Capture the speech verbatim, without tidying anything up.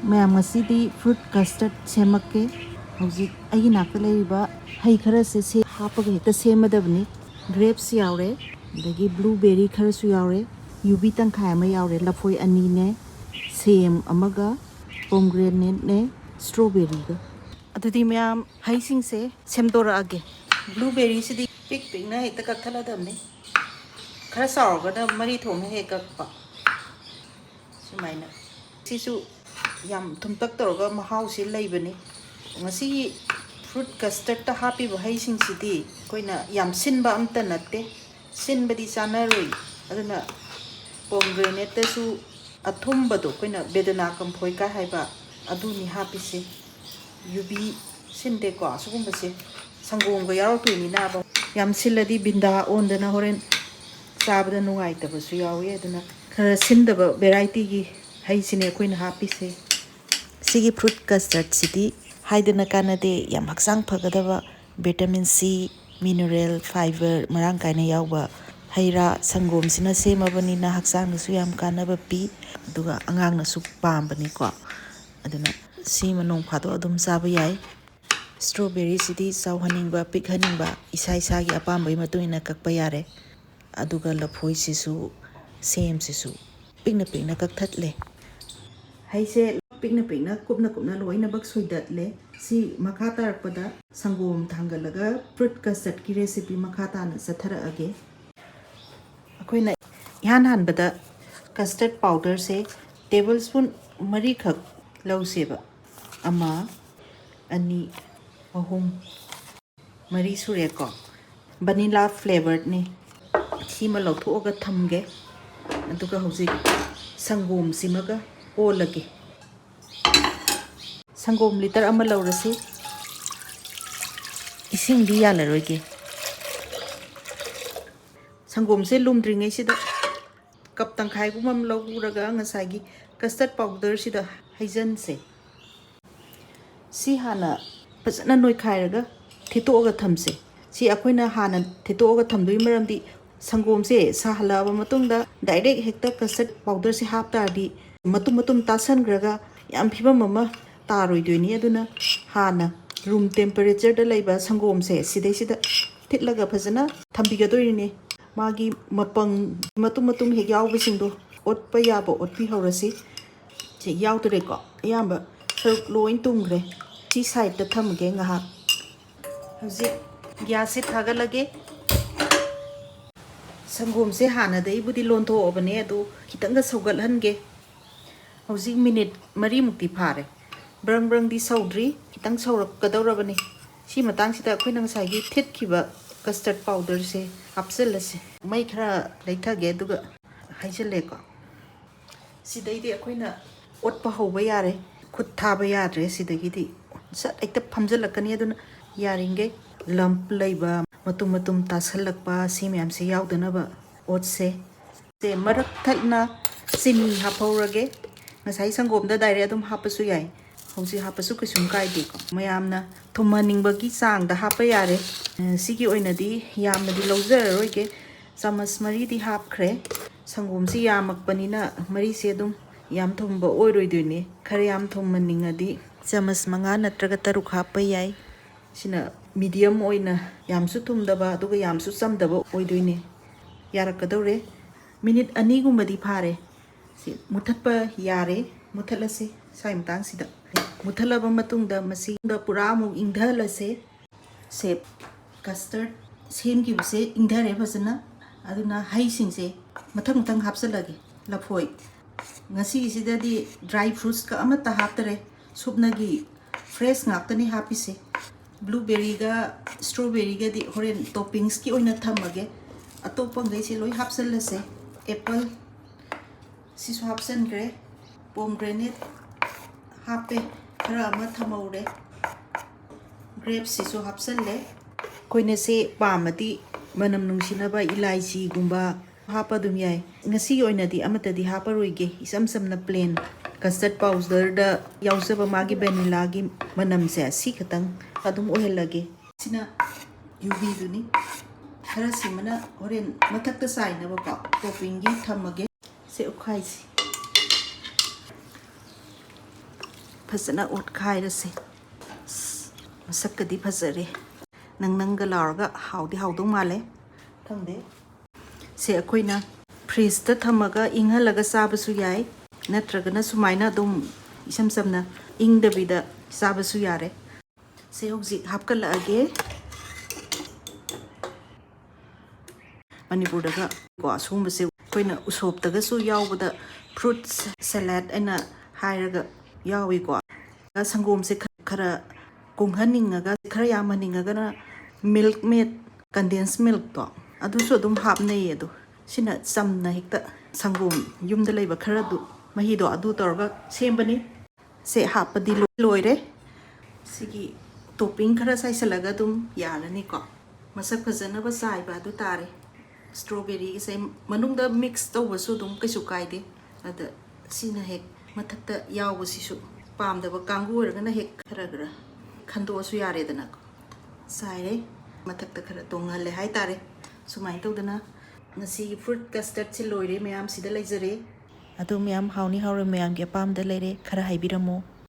ꯃꯌꯥꯝ, ꯉꯁꯤꯗꯤ fruit custard ꯁꯦꯝꯃꯛꯀꯦ꯫ ꯍꯧꯖꯤꯛ ꯑꯩꯒꯤ ꯅꯥꯛꯇ ꯂꯩꯔꯤꯕ ꯍꯩ ꯈꯔꯁꯦ ꯁꯦ-, ꯍꯥꯞꯄꯒ ꯍꯦꯛꯇ ꯁꯦꯝꯃꯗꯕꯅꯤ꯫ Grapes ꯌꯥꯎꯔꯦ, ꯑꯗꯒꯤ blueberry ꯈꯔꯁꯨ ꯌꯥꯎꯔꯦ, ꯌꯨꯕꯤ ꯇꯪꯈꯥꯏ ꯑꯃ ꯌꯥꯎꯔꯦ, ꯂꯐꯣꯏ ꯑꯅꯤꯅꯦ, ꯁꯦꯝ ꯑꯃꯒ, pomegranateꯅꯦ, strawberryꯒ꯫ ꯑꯗꯨꯗꯤ ꯃꯌꯥꯝ, ꯍꯩꯁꯤꯡꯁꯦ ꯁꯦꯝꯗꯣꯔꯛꯑꯒꯦ꯫ Blueberryꯁꯤꯗꯤ ꯄꯤꯛ ꯄꯤꯛꯅ ꯍꯦꯛꯇ ꯀꯛꯊꯠꯂꯗꯕꯅꯤ꯫ ꯈꯔ ꯆꯥꯎꯔꯒꯅ ꯃꯔꯤ ꯊꯣꯛꯅ ꯍꯦꯛ ꯀꯛꯄ꯫ ꯁꯨꯃꯥꯏꯅ꯫ ꯁꯤꯁꯨ ꯌꯥꯝ ꯊꯨꯝꯇꯛ ꯇꯧꯔꯒ ꯃꯍꯥꯎꯁꯤ ꯂꯩꯕꯅꯤ꯫ ꯉꯁꯤꯒꯤ fruit custardꯇ ꯍꯥꯞꯄꯤꯕ ꯍꯩꯁꯤꯡꯁꯤꯗꯤ ꯑꯩꯈꯣꯏꯅ ꯌꯥꯝ ꯁꯤꯟꯕ ꯑꯝꯇ ꯅꯠꯇꯦ꯫ ꯁꯤꯟꯕꯗꯤ ꯆꯥꯅꯔꯣꯏ꯫ ꯑꯗꯨꯅ pomegranateꯇꯁꯨ ꯑꯊꯨꯝꯕꯗꯣ, ꯑꯩꯈꯣꯏꯅ ꯕꯦꯗꯅꯥ ꯀꯝꯐꯣꯏꯀ ꯍꯥꯏꯕ, ꯑꯗꯨꯅꯤ ꯍꯥꯞꯄꯤꯁꯦ꯫ ꯌꯨꯕꯤ ꯁꯤꯟꯗꯦꯀꯣ꯫ ꯑꯁꯤꯒꯨꯝꯕꯁꯦ ꯁꯪꯒꯣꯝꯒ ꯌꯥꯎꯔꯛꯇꯣꯏꯅꯤꯅ ꯌꯥꯝ ꯁꯤꯜꯂꯗꯤ ꯕꯤꯟꯗꯥ ꯑꯣꯟꯗꯅ ꯍꯣꯔꯦꯟ ꯆꯥꯕꯗ ꯅꯨꯡꯉꯥꯏꯇꯕꯁꯨ ꯌꯥꯎꯏ꯫ ꯑꯗꯨꯅ ꯈꯔ ꯁꯤꯟꯗꯕ varietyꯒꯤ ꯍꯩꯁꯤꯅꯦ ꯑꯩꯈꯣꯏꯅ ꯍꯥꯞꯄꯤꯁꯦ꯫ ꯁꯤꯒꯤ fruit custardꯁꯤꯗꯤ ꯍꯥꯏꯗꯅ ꯀꯥꯟꯅꯗꯦ, ꯌꯥꯝ ꯍꯛꯆꯥꯡ ꯐꯒꯗꯕ, vitamin C, mineral, fiber ꯃꯔꯥꯡ ꯀꯥꯏꯅ ꯌꯥꯎꯕ ꯍꯩ ꯔꯥ꯫ ꯁꯪꯒꯣꯝꯁꯤꯅ ꯁꯦꯝꯃꯕꯅꯤꯅ ꯍꯛꯆꯥꯡꯗꯁꯨ ꯌꯥꯝ ꯀꯥꯟꯅꯕ ꯄꯤ, ꯑꯗꯨꯒ ꯑꯉꯥꯡꯅꯁꯨ ꯄꯥꯝꯕꯅꯤꯀꯣ꯫ ꯑꯗꯨꯅ ꯁꯤꯃ ꯅꯣꯡ ꯐꯥꯗꯣꯛ ꯑꯗꯨꯝ ꯆꯥꯕ ꯌꯥꯏ꯫ Strawberryꯁꯤꯗꯤ ꯆꯥꯎꯍꯟꯅꯤꯡꯕ, ꯄꯤꯛꯍꯟꯅꯤꯡꯕ ꯏꯁꯥ ꯏꯁꯥꯒꯤ ꯑꯄꯥꯝꯕꯒꯤ ꯃꯇꯨꯡ ꯏꯟꯅ ꯀꯛꯄ ꯌꯥꯔꯦ꯫ ꯑꯗꯨꯒ ꯂꯐꯣꯏꯁꯤꯁꯨ, ꯁꯦꯝꯁꯤꯁꯨ ꯄꯤꯛꯅ ꯄꯤꯛꯅ ꯀꯛꯊꯠꯂꯦ꯫ ꯍꯩꯁꯦ ꯄꯤꯛꯅ ꯄꯤꯛꯅ, ꯀꯨꯞꯅ ꯀꯨꯞꯅ ꯂꯣꯏꯅꯃꯛ ꯁꯣꯏꯗꯠꯂꯦ꯫ ꯁꯤ ꯃꯈꯥ ꯇꯥꯔꯛꯄꯗ ꯁꯪꯒꯣꯝ ꯊꯥꯡꯒꯠꯂꯒ fruit custardꯀꯤ recipe ꯃꯈꯥ ꯇꯥꯅ ꯆꯠꯊꯔꯛꯑꯒꯦ꯫ ꯑꯩꯈꯣꯏꯅ ꯏꯍꯥꯟ ꯍꯥꯟꯕꯗ custard powderꯁꯦ tablespoon ꯃꯔꯤꯈꯛ ꯂꯧꯁꯦꯕ꯫ ꯑꯃ, ꯑꯅꯤ, ꯑꯍꯨꯝ, ꯃꯔꯤ ꯁꯨꯔꯦꯀꯣ꯫ Vanilla flavoredꯅꯤ꯫ ꯁꯤꯃ ꯂꯧꯊꯣꯛꯑꯒ ꯊꯝꯒꯦ꯫ ꯑꯗꯨꯒ ꯍꯧꯖꯤꯛ ꯁꯪꯒꯣꯝꯁꯤꯃꯒ ꯑꯣꯜꯂꯒꯦ꯫ ꯁꯪꯒꯣꯝ litre ꯑꯃ ꯂꯧꯔꯁꯤ꯫ ꯏꯁꯤꯡꯗꯤ ꯌꯥꯜꯂꯔꯣꯏꯒꯦ꯫ ꯁꯪꯒꯣꯝꯁꯦ ꯂꯨꯝꯗ꯭ꯔꯤꯉꯩꯁꯤꯗ cup ꯇꯪꯈꯥꯏꯒꯨꯝꯕ ꯑꯃ ꯂꯧꯔꯒ ꯉꯁꯥꯏꯒꯤ custard powderꯁꯤꯗ ꯍꯩꯖꯟꯁꯦ꯫ ꯁꯤ ꯍꯥꯟꯅ ꯐꯖꯅ ꯅꯣꯏꯈꯥꯏꯔꯒ ꯊꯤꯠꯇꯣꯛꯑꯒ ꯊꯝꯁꯦ꯫ ꯁꯤ ꯑꯩꯈꯣꯏꯅ ꯍꯥꯟꯅ ꯊꯤꯠꯇꯣꯛꯑꯒ ꯊꯝꯗꯣꯏ ꯃꯔꯝꯗꯤ ꯁꯪꯒꯣꯝꯁꯦ ꯁꯥꯍꯜꯂꯛꯑꯕ ꯃꯇꯨꯡꯗ direct ꯍꯦꯛꯇ custard powderꯁꯦ ꯍꯥꯞ ꯇꯥꯔꯗꯤ ꯃꯇꯨꯝ ꯃꯇꯨꯝ ꯇꯥꯁꯟꯈ꯭ꯔꯒ ꯌꯥꯝ ꯐꯤꯕꯝ ꯑꯃ ꯇꯥꯔꯣꯏꯗꯣꯏꯅꯤ꯫ ꯑꯗꯨꯅ ꯍꯥꯟꯅ ꯔꯨꯝ ꯇꯦꯝꯄꯔꯦꯆꯔꯗ ꯂꯩꯕ ꯁꯪꯒꯣꯝꯁꯦ ꯁꯤꯗꯩꯁꯤꯗ ꯊꯤꯠꯂꯒ ꯐꯖꯅ ꯊꯝꯕꯤꯒꯗꯣꯏꯅꯤ꯫ ꯃꯥꯒꯤ ꯃꯄꯪ ꯃꯇꯨꯝ ꯃꯇꯨꯝ ꯍꯦꯛ ꯌꯥꯎꯕꯁꯤꯡꯗꯣ ꯑꯣꯠꯄ ꯌꯥꯕ ꯑꯣꯠꯄꯤꯍꯧꯔꯁꯤ꯫ ꯁꯤ ꯌꯥꯎꯗ꯭ꯔꯦꯀꯣ, ꯑꯌꯥꯝꯕ ꯁꯔꯨꯛ ꯂꯣꯏ ꯇꯨꯝꯈ꯭ꯔꯦ꯫ ꯁꯤ ꯁꯥꯏꯗꯇ ꯊꯝꯒꯦ ꯉꯥꯏꯍꯥꯛ꯫ ꯍꯧꯖꯤꯛ ꯒ꯭ꯌꯥꯁꯁꯦ ꯊꯥꯒꯠꯂꯒꯦ꯫ ꯁꯪꯒꯣꯝꯁꯦ ꯍꯥꯟꯅꯗꯩꯕꯨꯗꯤ ꯂꯣꯟꯊꯣꯛꯑꯕꯅꯦ, ꯑꯗꯨ ꯈꯤꯇꯪꯒ ꯁꯧꯒꯠꯍꯟꯒꯦ꯫ ꯍꯧꯖꯤꯛ ꯃꯤꯅꯤꯠ ꯃꯔꯤꯃꯨꯛꯇꯤ ꯐꯥꯔꯦ꯫ ꯕ꯭ꯔꯪ ꯕ꯭ꯔꯪꯗꯤ ꯁꯧꯗ꯭ꯔꯤ, ꯈꯤꯇꯪ ꯁꯧꯔꯛꯀꯗꯧꯔꯕꯅꯤ꯫ ꯁꯤ ꯃꯇꯥꯡꯁꯤꯗ ꯑꯩꯈꯣꯏꯅ ꯉꯁꯥꯏꯒꯤ ꯊꯤꯠꯈꯤꯕ ꯀꯁꯇꯔꯗ ꯄꯥꯎꯗꯔꯁꯦ ꯍꯥꯞꯆꯤꯜꯂꯁꯤ꯫ ꯃꯩ ꯈꯔ ꯂꯩꯊꯒꯦ, ꯑꯗꯨꯒ ꯍꯩꯖꯤꯜꯂꯦꯀꯣ꯫ ꯁꯤꯗꯩꯗꯤ ꯑꯩꯈꯣꯏꯅ ꯑꯣꯠꯄ ꯍꯧꯕ ꯌꯥꯔꯦ꯫ ꯈꯨꯠ ꯊꯥꯕ ꯌꯥꯗ꯭ꯔꯦ ꯁꯤꯗꯒꯤꯗꯤ꯫ ꯁꯠ ꯍꯦꯛꯇ ꯐꯝꯖꯤꯜꯂꯛꯀꯅꯤ꯫ ꯑꯗꯨꯅ ꯌꯥꯔꯤꯈꯩ ꯂꯝꯞ ꯂꯩꯕ, ꯃꯇꯨꯝ ꯃꯇꯨꯝ ꯇꯥꯁꯜꯂꯛꯄ, ꯁꯤ ꯃꯌꯥꯝꯁꯦ ꯌꯥꯎꯗꯅꯕ ꯑꯣꯠꯁꯦ꯫ ꯁꯦ ꯃꯔꯛ ꯊꯠꯅ ꯆꯤꯅꯤ ꯍꯥꯞꯍꯧꯔꯒꯦ꯫ ꯉꯁꯥꯏ ꯁꯪꯒꯣꯝꯗ ꯗꯥꯏꯔꯦꯛ ꯑꯗꯨꯝ ꯍꯥꯞꯄꯁꯨ ꯌꯥꯏ, ꯍꯧꯖꯤꯛ ꯍꯥꯞꯄꯁꯨ ꯀꯩꯁꯨꯝ ꯀꯥꯏꯗꯦꯀꯣ꯫ ꯃꯌꯥꯝꯅ ꯊꯨꯝꯍꯟꯅꯤꯡꯕꯒꯤ ꯆꯥꯡꯗ ꯍꯥꯞꯄ ꯌꯥꯔꯦ꯫ ꯑ, ꯁꯤꯒꯤ ꯑꯣꯏꯅꯗꯤ ꯌꯥꯝꯅꯗꯤ ꯂꯧꯖꯔꯔꯣꯏꯒꯦ꯫ ꯆꯥꯃꯁ ꯃꯔꯤꯗꯤ ꯍꯥꯞꯈ꯭ꯔꯦ꯫ ꯁꯪꯒꯣꯝꯁꯤ ꯌꯥꯝꯃꯛꯄꯅꯤꯅ ꯃꯔꯤꯁꯦ ꯑꯗꯨꯝ ꯌꯥꯝ ꯊꯨꯝꯕ ꯑꯣꯏꯔꯣꯏꯗꯣꯏꯅꯦ꯫ ꯈꯔ ꯌꯥꯝ ꯊꯨꯝꯍꯟꯅꯤꯡꯉꯗꯤ ꯆꯥꯃꯁ ꯃꯉꯥ ꯅꯠꯇ꯭ꯔꯒ ꯇꯔꯨꯛ ꯍꯥꯞꯄ ꯌꯥꯏ꯫ ꯁꯤꯅ ꯃꯤꯗꯤꯌꯝ ꯑꯣꯏꯅ ꯌꯥꯝꯁꯨ ꯊꯨꯝꯗꯕ ꯑꯗꯨꯒ ꯌꯥꯝꯁꯨ ꯆꯝꯗꯕ ꯑꯣꯏꯗꯣꯏꯅꯦ꯫ ꯌꯥꯔꯛꯀꯗꯧꯔꯦ꯫ ꯃꯤꯅꯤꯠ ꯑꯅꯤꯒꯨꯝꯕꯗꯤ ꯐꯥꯔꯦ꯫ ꯁꯤ ꯃꯨꯊꯠꯄ ꯌꯥꯔꯦ꯫ ꯃꯨꯊꯠꯂꯁꯤ ꯁ꯭ꯋꯥꯏ ꯃꯇꯥꯡꯁꯤꯗ꯫ ꯃꯨꯊꯠꯂꯕ ꯃꯇꯨꯡꯗ ꯃꯁꯤꯗ ꯄꯨꯔꯥ ꯑꯃꯨꯛ ꯏꯪꯊꯍꯜꯂꯁꯦ꯫ ꯁꯦ ꯀꯁꯇꯔꯗ ꯁꯦꯝꯈꯤꯕꯁꯦ ꯏꯪꯊꯔꯦ ꯐꯖꯅ꯫ ꯑꯗꯨꯅ ꯍꯩꯁꯤꯡꯁꯦ ꯃꯊꯪ ꯃꯊꯪ ꯍꯥꯞꯆꯤꯜꯂꯒꯦ꯫ ꯂꯐꯣꯏ, ꯉꯁꯤꯒꯤꯁꯤꯗꯗꯤ ꯗ꯭ꯔꯥꯏ ꯐ꯭ꯔꯨꯠꯁꯀ ꯑꯃꯠꯇ ꯍꯥꯞꯇꯔꯦ, ꯁꯨꯞꯅꯒꯤ ꯐ꯭ꯔꯦꯁ ꯉꯥꯛꯇꯅꯤ ꯍꯥꯞꯄꯤꯁꯦ꯫ ꯕ꯭ꯂꯨꯕꯦꯔꯤꯒ ꯁ꯭ꯇ꯭ꯔꯣꯕꯦꯔꯤꯒꯗꯤ ꯍꯣꯔꯦꯟ ꯇꯣꯞꯄꯤꯡꯁꯀꯤ ꯑꯣꯏꯅ ꯊꯝꯃꯒꯦ꯫ ꯑꯇꯣꯞꯄꯈꯩꯁꯦ ꯂꯣꯏ ꯍꯥꯞꯆꯤꯜꯂꯁꯦ꯫ ꯑꯦꯄꯜ, ꯁꯤꯁꯨ ꯍꯥꯞꯆꯤꯟꯈ꯭ꯔꯦ꯫ ꯄꯣꯝꯒ꯭ꯔꯦꯅꯦꯠ ꯍꯥꯞꯄꯦ, ꯈꯔ ꯑꯃ ꯊꯝꯍꯧꯔꯦ꯫ ꯒ꯭ꯔꯦꯞꯁꯤꯁꯨ ꯍꯥꯞꯆꯤꯜꯂꯦ꯫ ꯑꯩꯈꯣꯏꯅ ꯁꯦ ꯄꯥꯝꯃꯗꯤ ꯃꯅꯝ ꯅꯨꯡꯁꯤꯅꯕ ꯏꯂꯥꯏꯆꯤꯒꯨꯝꯕ ꯍꯥꯞꯄ ꯑꯗꯨꯝ ꯌꯥꯏ꯫ ꯉꯁꯤꯒꯤ ꯑꯣꯏꯅꯗꯤ ꯑꯃꯠꯇꯗꯤ ꯍꯥꯞꯄꯔꯣꯏꯒꯦ꯫ ꯏꯆꯝ ꯆꯝꯅ ꯄ꯭ꯂꯦꯟ ꯀꯁꯇꯔꯗ ꯄꯥꯎꯗꯔꯗ ꯌꯥꯎꯖꯕ ꯃꯥꯒꯤ ꯚꯦꯅꯤꯂꯥꯒꯤ ꯃꯅꯝꯁꯦ ꯁꯤ ꯈꯛꯇꯪ ꯑꯗꯨꯝ ꯑꯣꯏꯍꯜꯂꯒꯦ꯫ ꯁꯤꯅ ꯌꯨꯕꯤꯗꯨꯅꯤ꯫ ꯈꯔ ꯁꯤꯃꯅ ꯍꯣꯔꯦꯟ ꯃꯊꯛꯇ ꯆꯥꯏꯅꯕꯀꯣ ꯇꯣꯞꯄꯤꯡꯒꯤ ꯊꯝꯃꯒꯦ꯫ ꯁꯦ ꯎꯈꯥꯏꯁꯤ꯫ ꯐꯖꯅ ꯑꯣꯠꯈꯥꯏꯔꯁꯦ꯫ ꯑꯁ, ꯃꯁꯛꯀꯗꯤ ꯐꯖꯔꯦ, ꯅꯪ ꯅꯪꯒ ꯂꯥꯎꯔꯒ ꯍꯥꯎꯗꯤ ꯍꯥꯎꯗꯧ ꯃꯥꯜꯂꯦ꯫ ꯈꯪꯗꯦ, ꯁꯦ ꯑꯩꯈꯣꯏꯅ ꯐ꯭ꯔꯤꯖꯇ ꯊꯝꯃꯒ ꯏꯪꯍꯜꯂꯒ ꯆꯥꯕꯁꯨ ꯌꯥꯏ, ꯅꯠꯇ꯭ꯔꯒꯅ ꯁꯨꯃꯥꯏꯅ ꯑꯗꯨꯝ ꯏꯁꯝ ꯆꯝꯅ ꯏꯪꯗꯕꯤꯗ ꯆꯥꯕꯁꯨ ꯌꯥꯔꯦ꯫ ꯁꯦ ꯍꯧꯖꯤꯛ ꯍꯥꯞꯀꯠꯂꯛꯑꯒꯦ꯫ ꯃꯅꯤꯄꯨꯔꯗꯒ ꯀꯣ, ꯑꯁꯤꯒꯨꯝꯕꯁꯦ ꯑꯩꯈꯣꯏꯅ ꯎꯁꯣꯞꯇꯒꯁꯨ ꯌꯥꯎꯕꯗ ꯐ꯭ꯔꯨꯠ ꯁꯦꯂꯥꯗ ꯍꯥꯏꯅ ꯍꯥꯏꯔꯒ ꯌꯥꯎꯏꯀꯣ꯫ ꯁꯪꯒꯣꯝꯁꯦ ꯈ-, ꯈꯔ ꯀꯨꯡꯍꯟꯅꯤꯡꯉꯒ, ꯈꯔ ꯌꯥꯝꯍꯟꯅꯤꯡꯉꯒꯅ ꯃꯤꯜꯛ ꯃꯦꯗ, ꯀꯟꯗꯦꯟꯁ ꯃꯤꯜꯛꯇꯣ, ꯑꯗꯨꯁꯨ ꯑꯗꯨꯝ ꯍꯥꯞꯅꯩꯌꯦ꯫ ꯑꯗꯣ ꯁꯤꯅ ꯆꯝꯅ ꯍꯦꯛꯇ ꯁꯪꯒꯣꯝ ꯌꯨꯝꯗ ꯂꯩꯕ ꯈꯔꯗꯨ, ꯃꯍꯤꯗꯣ ꯑꯗꯨ ꯇꯧꯔꯒ ꯁꯦꯝꯕꯅꯤ꯫ ꯁꯦ ꯍꯥꯞꯄꯗꯤ ꯂꯣ-, ꯂꯣꯏꯔꯦ꯫ ꯁꯤꯒꯤ ꯇꯣꯞꯄꯤꯡ ꯈꯔ ꯆꯥꯏꯁꯤꯜꯂꯒ ꯑꯗꯨꯝ ꯌꯥꯔꯅꯤꯀꯣ꯫ ꯃꯁꯛ ꯐꯖꯅꯕ ꯆꯥꯏꯕ ꯑꯗꯨ ꯇꯥꯔꯦ꯫ ꯁ꯭ꯇ꯭ꯔꯣꯕꯦꯔꯤꯒꯁꯦ ꯃꯅꯨꯡꯗ ꯃꯤꯛꯁ ꯇꯧꯕꯁꯨ ꯑꯗꯨꯝ ꯀꯩꯁꯨ ꯀꯥꯏꯗꯦ꯫ ꯑꯗ ꯁꯤꯅ ꯍꯦꯛ ꯃꯊꯛꯇ ꯌꯥꯎꯕꯁꯤꯁꯨ ꯄꯥꯝꯗꯕ ꯀꯥꯡꯕꯨ ꯑꯣꯏꯔꯒꯅ ꯍꯦꯛ ꯈꯔ ꯈꯔ ꯈꯟꯗꯣꯛꯑꯁꯨ ꯌꯥꯔꯦꯗꯅꯀꯣ꯫ ꯆꯥꯏꯔꯦ꯫ ꯃꯊꯛꯇ ꯈꯔ ꯇꯣꯡꯍꯜꯂꯦ ꯍꯥꯏꯇꯥꯔꯦ꯫ ꯁꯨꯃꯥꯏꯅ ꯇꯧꯗꯅ ꯉꯁꯤꯒꯤ ꯐ꯭ꯔꯨꯠ ꯀꯁꯇꯔꯗꯁꯦ ꯂꯣꯏꯔꯦ꯫ ꯃꯌꯥꯝ ꯁꯤꯗ ꯂꯩꯖꯔꯦ꯫ ꯑꯗꯣ ꯃꯌꯥꯝ ꯍꯥꯎꯅꯤ ꯍꯥꯎꯔꯣꯏ ꯃꯌꯥꯝꯒꯤ ꯑꯄꯥꯝꯕꯗ ꯂꯩꯔꯦ꯫ ꯈꯔ ꯍꯥꯏꯕꯤꯔꯝꯃꯣ꯫